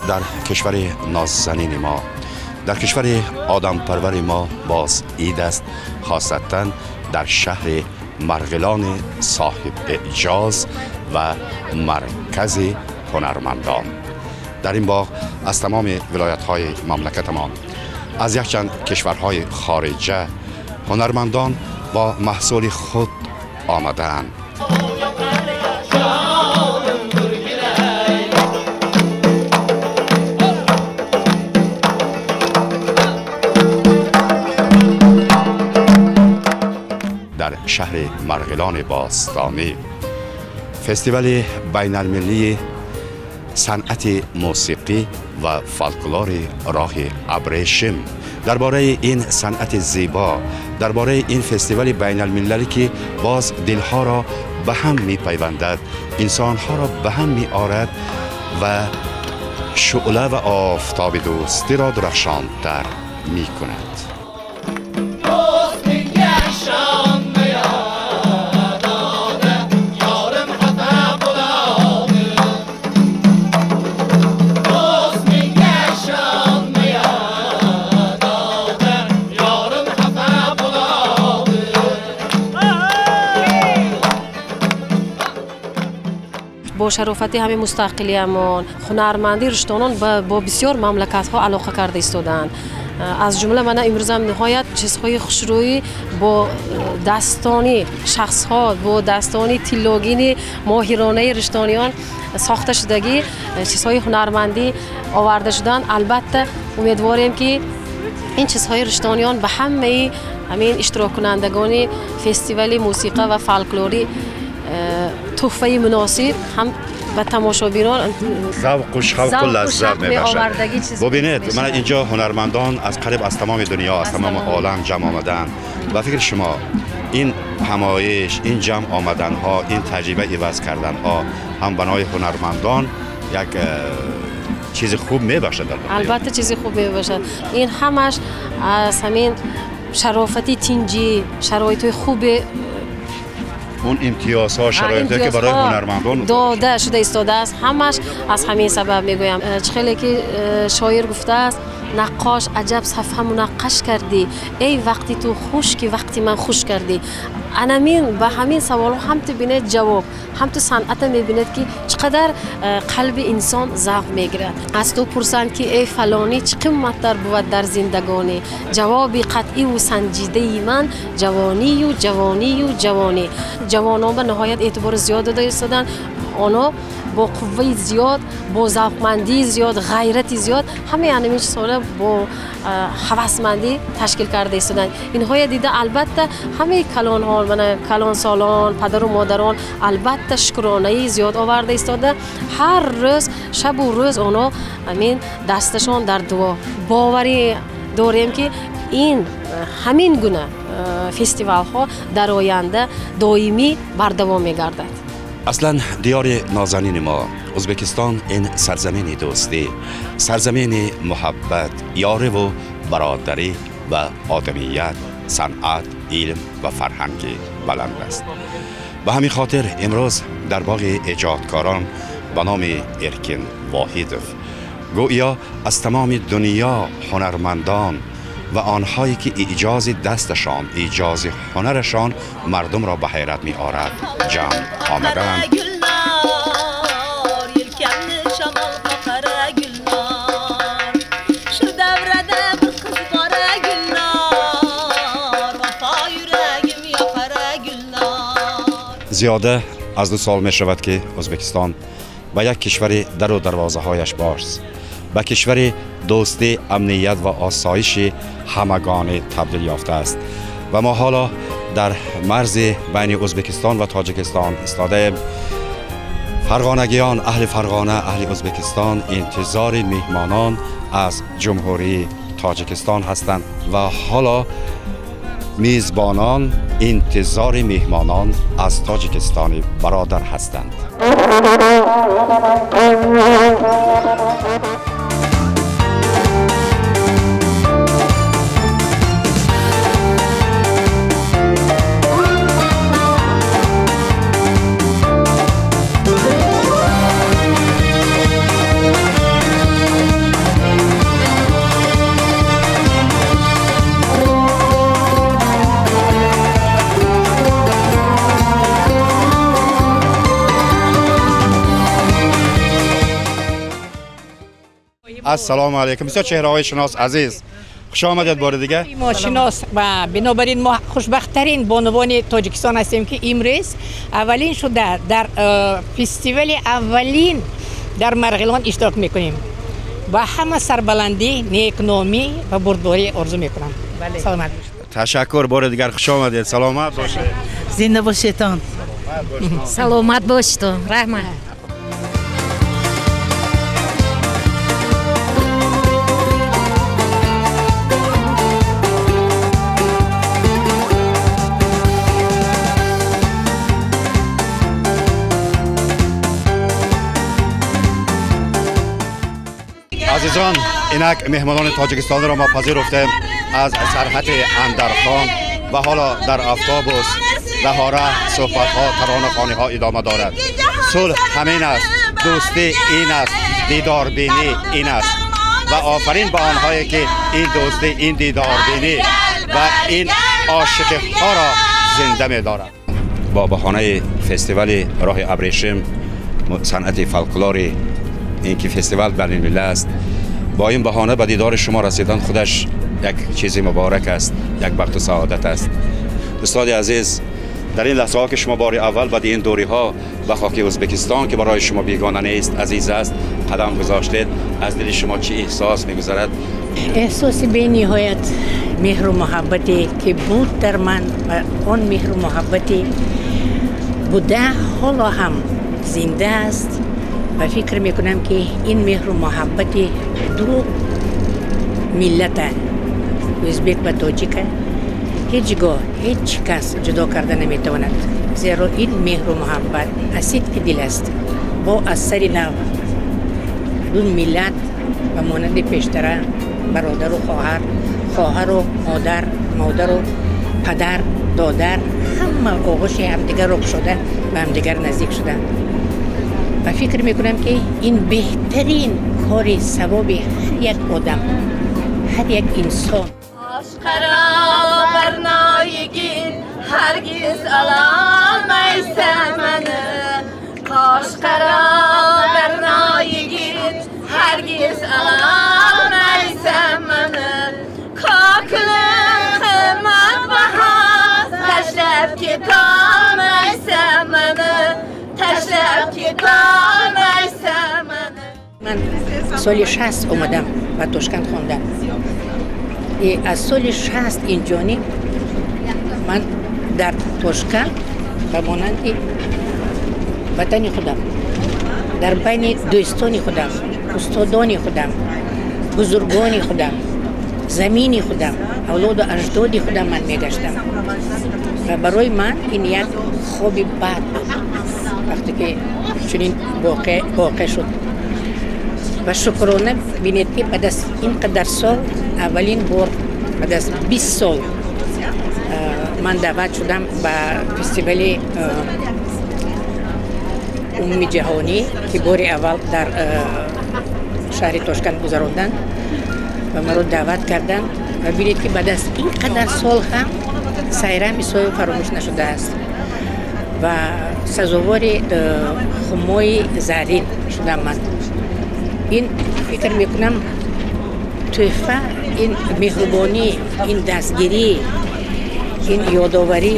در کشور نازنین ما، در کشور آدم پرور ما باز عید است، خاصتا در شهر مرغلان صاحب اعجاز و مرکز هنرمندان. در این باغ از تمام ولایت های مملکتمان، از یک چند کشورهای خارجه هنرمندان با محصول خود آمدند. در شهر مرغلان باستانی فستیوال بین المللی صنعت موسیقی و فولکلور راه ابریشم، درباره این صنعت زیبا، درباره این فستیوال بین المللی که باز دلها را به هم می پیوندد، انسانها را به هم می آرد و شعله و آفتاب دوستی را درخشانتر می کند. با شرافت همه مستقلیمان هنرمندی رشتانان با بسیار مملکت ها علاقه کرده ایستادند. از جمله من امروز هم نهایت چیزهای خوشرویی با دستانی شخص ها، با دستانی تیلوگینی ماهرانه رشتانیان ساخته شدگی چیزهای هنرمندی آورده شدند. البته امیدواریم که این چیزهای رشتانیان به همه همین اشتراک کنندگان فستیوال موسیقی و فولکلوری تحفه مناسب هم به تماشابینان ذوق و شوق و لذت می‌بخشد. ببینید من اینجا هنرمندان از قریب از تمام دنیا، از تمام عالم جمع آمدن و فکر شما این همایش، این جمع آمدن ها، این تجربه عوض کردن ها هم بنای هنرمندان یک چیز خوب می‌بخشد. البته چیز خوب می‌بخشد. این همش از همین شرافتی تینجی، شرایط خوب، اون امتیازها، شرایطی که برای هنرمندان داده شده ایستاده است، همش از همین سبب میگویم. خیلی که شاعر گفته است نقاش عجب صفحه منقش کردی، ای وقتی تو خوش که وقتی من خوش کردی. انامین به همین سوال هم تو بینید جواب، هم تو صنعت میبینید که چقدر قلب انسان ذوق میگیرد. از تو پرسند که ای فلانی چه قیمت‌تر بود در زندگانی، جواب قطعی و سنجیده من جوانی و جوانی و جوانی. جوانان به نهایت اعتبار زیاد داده ایستادند. آنها با قوه زیاد، با ذوقمندی زیاد، غیرت زیاد، همه همین چیزها با هوسمندی تشکیل کرده ایستادند. اینها دیده البته همه کلان ها، کلان سالان، پدر و مادران البته شکرانه زیاد آورده ایستاده. هر روز شب و روز آنها همین دستشان در دعا. باوری داریم که این همین گونه فستیوال ها در آینده دائمی بردوام می‌گردد. اصلا دیار نازنین ما ازبکستان این سرزمین دوستی، سرزمین محبت، یاری و برادری و آدمیت، صنعت، علم و فرهنگ بلند است. به همین خاطر امروز در باغ ایجادکاران به نام ارکین واحدوف گویا از تمام دنیا هنرمندان و آنهایی که ایجاز دستشان، ایجاز هنرشان مردم را به حیرت می آرد جمع آمدند. زیاده از 2 سال می شود که ازبکستان به یک کشور در و دروازه هایش باز، به کشور دوستی، امنیت و آسایش همگان تبدیل یافته است و ما حالا در مرز بین ازبکستان و تاجیکستان ایستاده. فرغانگیان، اهل فرغانه، اهل ازبکستان انتظار میهمانان از جمهوری تاجیکستان هستند و حالا میزبانان انتظار میهمانان از تاجیکستان برادر هستند. Ассалому алайкум. Бисёр чеҳраҳои шинос азиз. Хуш омадед бори дигар. Мо шинос ва бинобар ин мо хушбахттарин бонувони Тоҷикистон ҳастем, ки имрӯз аввалин шуда дар фестивали аввалин дар Марғилон иштирок мекунем. Ба ҳама сарбаландӣ, некномӣ ва бурдборӣ орзу мекунам. Саломат бошед. Ташаккур, бори дигар хуш омадед. Саломат бошед. Зинда бошедон. Саломат бошед. Раҳмат. Азизон, инак меҳмонони тоҷикистонро мо пазируфтем аз сарҳати Андархон ва ҳоло дар автобус даҳора суҳбатҳо, таронахониҳо идома дорад. Сулҳ ҳамин аст, дӯстӣ ин аст, дидорбинӣ ин аст ва офарин ба онҳое ки ин дӯстӣ, ин дидорбинӣ ва ин ошиқиҳоро зинда медорад. Бо баҳонаи фестивали роҳи абрешим, санъати фолклори, ин ки фестивал байналмилал аст, бо ин баҳона ба дидори шумо расидан худаш як чизи муборак аст, як бахту саодат аст. Устоди азиз, дар ин лаҳзаҳо ки шумо бори аввал баъди ин дуриҳо ба хоки Ӯзбекистон, ки барои шумо бегона нест, азиз аст, қадам гузоштед, аз дили шумо чӣ эҳсос мегузарад? Эҳсоси бениҳоят меҳру муҳаббате ки буд дар ман ва он меҳру муҳаббате буда ҳоло ҳам зинда аст ва фикр мекунам ки ин меҳру муҳаббати ду миллата, ӯзбек ва тоҷика, ҳеҷ гоҳ ҳеҷ кас ҷудо карда наметавонад, зеро ин меҳру муҳаббат аз сидқи дил аст. Бо аз сари нав ду миллат ба монанди пештара бародару хоҳар, хоҳару модар, модару падар, додар, ҳама оғӯши ҳамдигарро кушода ба ҳамдигар наздик шуданд. Ва фикр мекунам ки ин беҳтарин кори савоби ҳар як одам, ҳар як инсон. Hargiz ololmaysan mani, qosh qaro barno yigit, hargiz ololmaysan mani. Kokilim qimmatbaho, tashlab ketolmaysan mani, tashlab ketolmaysan mani. Ман соли 60 омадам ба Тошканд хондам. Аз соли 60 инҷониб ман дар Тошканд ба монанди ватани худам, дар байни дӯстони худам, устодони худам, бузургони худам, замини худам, авлоду аҷдоди худам ман мегаштам. Ва барои ман ин як хоби бад буд вақте ки чунин воқеъ шуд. Ва шукрона бинед ки баъд аз ин қадар сол, аввалин бор баъд аз 20 сол ман даъват шудам ба фестивали умумиҷаҳонӣ, ки бори аввал дар шаҳри Тошканд гузаронданд ва маро даъват карданд. Ва бинед ки баъд аз ин қадар сол ҳам Сайрам Исоев фаромӯш нашудааст ва сазовори хумои зарин шудам ман. Ин фикр мекунам тӯҳфа, ин меҳрубонӣ, ин дастгирӣ, ин ёдоварӣ,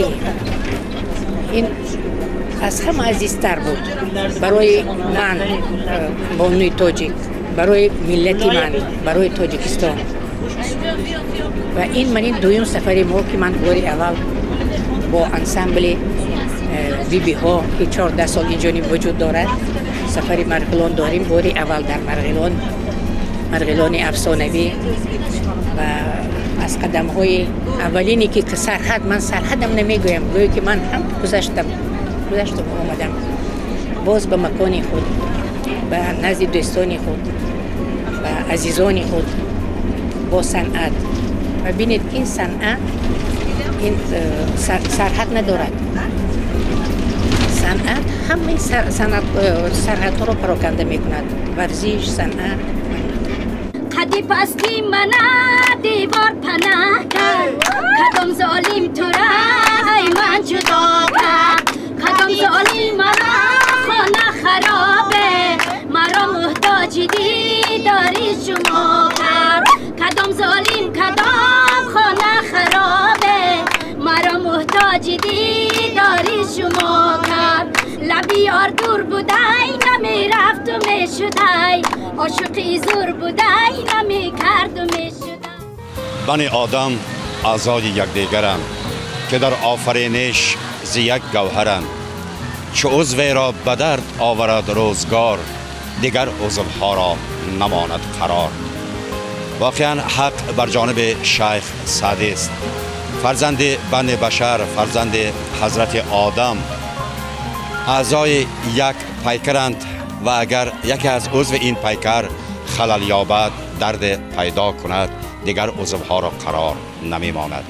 ин аз ҳама азизтар буд барои ман, бонуи тоҷик, барои миллати ман, барои Тоҷикистон. Ва ин ман ин дуюм сафари мо ки ман бори аввал бо ансамбли бибиҳо, ки 14 сол инҷониб вуҷуд дорад, сафари Марғилон дорем. Бори аввал дар Марғилон, Марғилони афсонавӣ ва аз қадамҳои аввалине ки сарҳад, ман сарҳадам намегӯям, гӯё ки ман ҳам гузаштам омадам боз ба макони худ, ба назди дӯстони худ, ба азизони худ бо санъат. Ва бинед ки санъат ин сарҳад надорад. Санъат ҳамаи сарҳадҳоро пароканда мекунад. Варзиш, санъат. Қади пасти мана девор панаҳ кард, кадом золим тура ай ман ҷудо кард, кадом золим мара хона харобе, маро муҳтоҷи дидори шумо. دیوار دور بودای نمیرفت و میشدای، عاشقی زور بودای نمیکرد و میشدای. بنی آدم اعضای یکدیگرند که در آفرینش ز یک گوهرند. چو عضوی را به درد آورد روزگار، دیگر عضوها را نماند قرار. واقعا حق بر جانب شیخ سعدی است. فرزند بن بشر، فرزند حضرت آدم، اعضای یک پیکرند و اگر یکی از عضو این پیکر خلل یابد، درد پیدا کند، دیگر عضوها را قرار نمیماند.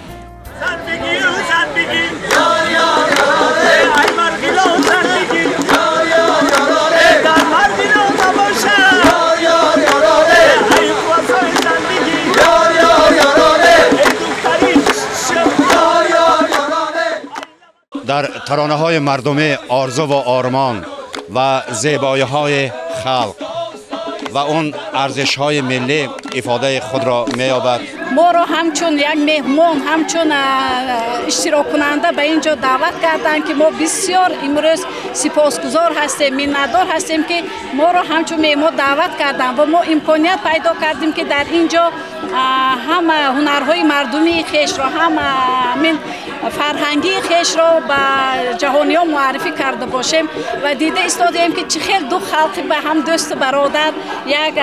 در ترانه های مردمی آرزو و آرمان و زیبایی های خلق و اون ارزش های ملی افاده خود را می‌یابد. ما را همچون یک مهمان، همچون اشتراک کننده به اینجا دعوت کردند که ما بسیار امروز سپاسگزار هستیم، منتدار هستیم که ما را همچون مهمان دعوت کردند و ما امکانیت پیدا کردیم که در اینجا هم هنرهای مردمی خویش را، هم فرهنگی خویش را به جهانیان معرفی کرده باشیم و دیده ایستادیم که چه خیلی دو خلق به هم دوست برادر یک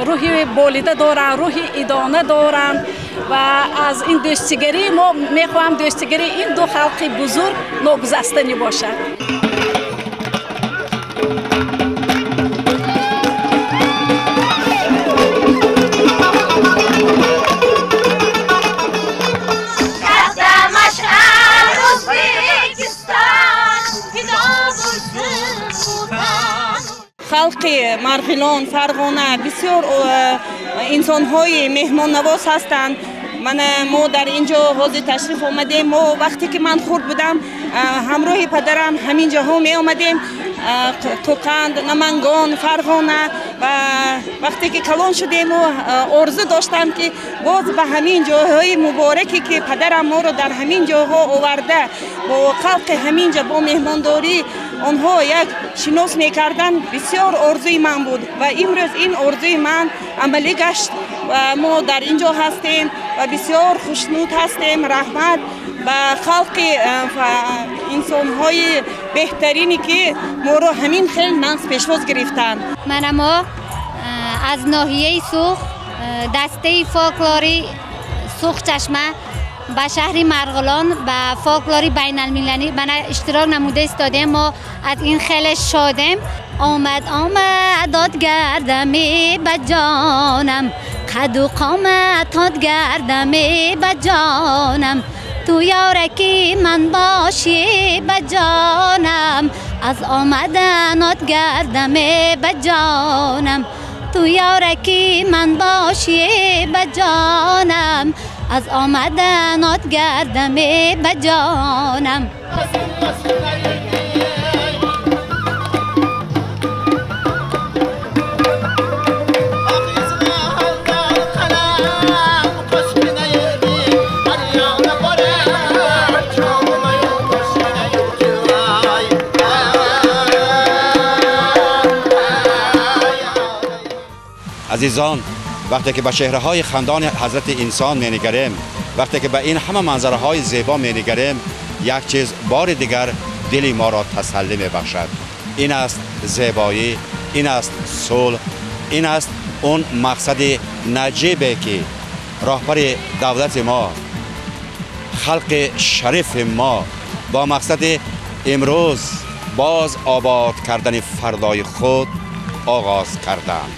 روحی بالیده دارند، روحی ایدانه دارند و از این دوستیگری ما میخواهم دوستیگری این دو خلق بزرگ ناگزستنی باشد. халқи Марғилон, Фарғона бисёр инсонҳои меҳмоннавоз ҳастанд. Мана мо дар ин ҷо ҳозир ташриф омадем. Мо вақте ки ман хурд будам, ҳамроҳи падарам ҳамин ҷоҳо меомадем, Қӯқанд, Намангон, Фарғона. Ва вақте ки калон шудему орзу доштам ки боз ба ҳамин ҷойҳои мубораке ки падарам моро дар ҳамин ҷойҳо оварда, бо халқи ҳамин ҷо, бо меҳмондорӣ онҳо як шинос мекарданд, бисёр орзуи ман буд ва имрӯз ин орзуи ман амалӣ гашт ва мо дар ин ҷо ҳастем ва бисёр хушнуд ҳастем. Раҳмат ба халқи инсонҳои беҳтарине ки моро ҳамин хел нағз пешвоз гирифтанд. Мана мо аз ноҳияи Суғд дастаи фолклори Суғд-Чашма ба шаҳри Марғилон ба фолклори байналмилалӣ мана иштирок намуда истодем. Мо аз ин хеле шодем. Омад омад дод гардаме ба ҷонам, қаду қомат тод гардаме ба ҷонам, ту ёраки ман бошӣ ба ҷонам, аз омаданот гардаме ба ҷонам, ту ёраки ман бошӣ ба ҷонам, аз омаданот гардаме ба ҷонам. عزیزان، وقتی که به چهره‌های خندان حضرت انسان می‌نگریم، وقتی که به این همه منظره‌های زیبا می‌نگریم، یک چیز بار دیگر دل ما را تسلی می‌بخشد. این است زیبایی، این است صلح، این است اون مقصد نجیبه که راهبر دولت ما، خلق شریف ما با مقصد امروز باز آباد کردن فردای خود آغاز کردند.